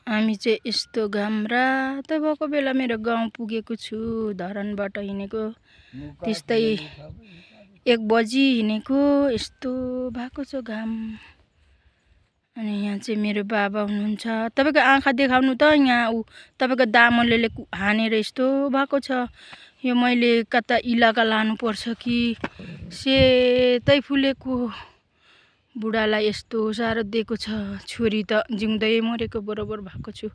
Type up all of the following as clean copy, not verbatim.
हामी चाहिँ यस्तो घाम रातो भएको बेला मेरो गाउँ पुगेको छु। धरानबाट हिँडेको त्यस्तै 1 बजी हिँडेको। यस्तो भएको छ घाम। अनि यहाँ चाहिँ मेरो बाबा हुनुहुन्छ। तपाईको आँखा देखाउनु त। यहाँ तपाईको दामले हानेर यस्तो भएको छ। यो मैले कता इलाका लानुपर्छ कि सेतै फुलेको बुढालाई यस्तो साह्रो दिएको छ। छोरी त जिउँदै मरेको बराबर भएको छु।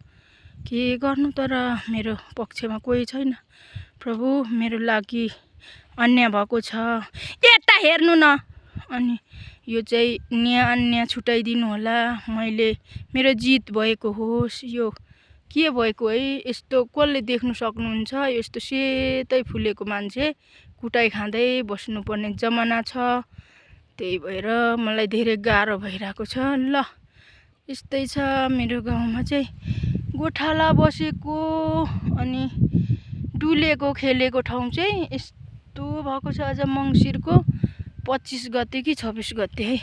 के गर्नु तर मेरो पक्षमा कोही छैन। प्रभु मेरो लागि अन्याय भएको छ। यता हेर्नु न। अनि यो चाहिँ अन्याय छुटाइदिनु होला। मैले मेरो जित भएको होस्। यो के भएको है। यस्तो कसले देख्नु सक्नुहुन्छ। यस्तो सेतै फुलेको मान्छे कुटाइ खाँदै बस्नुपर्ने जमाना छ। त्यही भएर मलाई धेरै गाह्रो भइरहेको छ। ल यस्तै छ मेरो गाउँमा चाहिँ गोठाला बसेको अनि डुलेको खेलेको ठाउँ चाहिँ यस्तो भएको छ। आज मङ्सिरको 25 गते कि 26 गते है।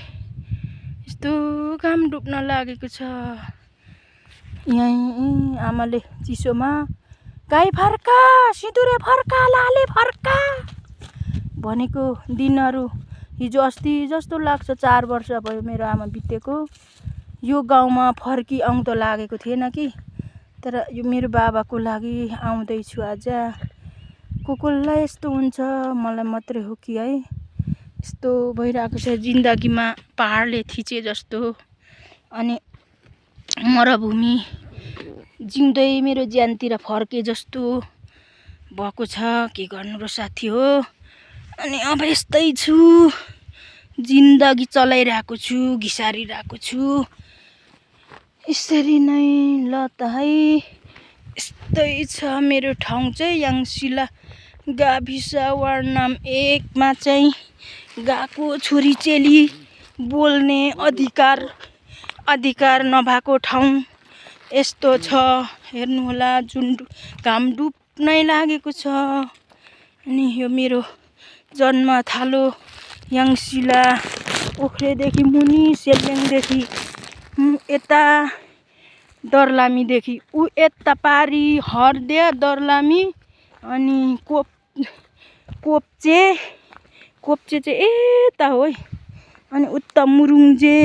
यस्तो घाम डुब्न लागेको छ। यहीँ आमाले चिसोमा गाई फर्का, सिँदुरे फर्का, लाले फर्का भनेको दिनहरू हिजो अस्ति जस्तो लाग्छ। 4 वर्ष भयो मेरो आमा बितेको। यो गाउँमा फर्किआउँ त लागेको थिएन कि। तर यो मेरो बाबाको लागि आउँदैछु आज। कसलाई यस्तो हुन्छ मलाई मात्रै हो कि है। यस्तो भइरहेको छ जिन्दगीमा पहाडले थिचे जस्तो। अनि मरुभूमि जिउँदै मेरो ज्यानतिर फर्के जस्तो भएको छ। के गर्नु र साथी हो। अनि अब यस्तै छु। जिन्दगी चलाइरहेको छु। घिसारिरहेको छु। यसरी नै ल त है। यस्तै छ मेरो ठाउँ चाहिँ याङसिला गाविस वार्ड नम्बर 1 मा चाहिँ गएको छोरी चेली बोल्ने अधिकार नभएको ठाउँ यस्तो छ। हेर्नु होला जुन घाम डुब्नै लागेको छ। अनि यो मेरो जन्म थालो याङसिला ओख्रेदेखि मुनि सेल्लेङदेखि यता दर्लामीदेखि यता पारी हर्दिया दर्लामी अनि कोप्चे चाहिँ यता हो है। अनि उता मुरुङ्जे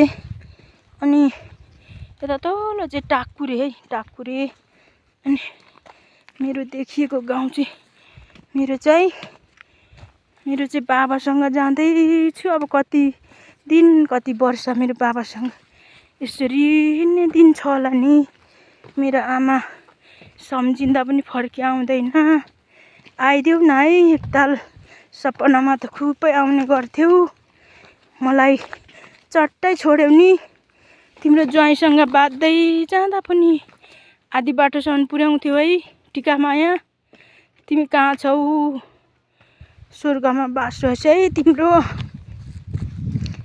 अनि यता तल चाहिँ टाकुरे है। टाकुरे अनि मेरो देखिएको गाउँ चाहिँ मेरो चाहिँ बाबासँग जाँदैछु। अब कति दिन कति वर्ष मेरो बाबासँग यसरी नै दिन छ होला नि। मेरो आमा सम्झिँदा पनि फर्किआउँदैन। आइदेऊ न है एकताल। सपनामा त खुबै आउने गर्थ्यौ। मलाई चट्टै छोड्यौ नि। तिम्रो ज्वाइँसँग बाँध्दै जाँदा पनि आधी बाटोसम्म पुर्याउँथ्यौ है टिकामाया। तिमी कहाँ छौ। स्वर्गमा बास होस् है तिम्रो।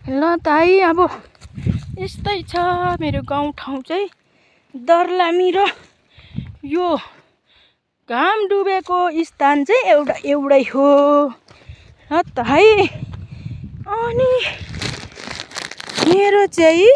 ल त है अब यस्तै छ मेरो गाउँ ठाउँ चाहिँ। दर्लामी र यो घाम डुबेको स्थान चाहिँ एउटै हो। ल त है। अनि मेरो चाहिँ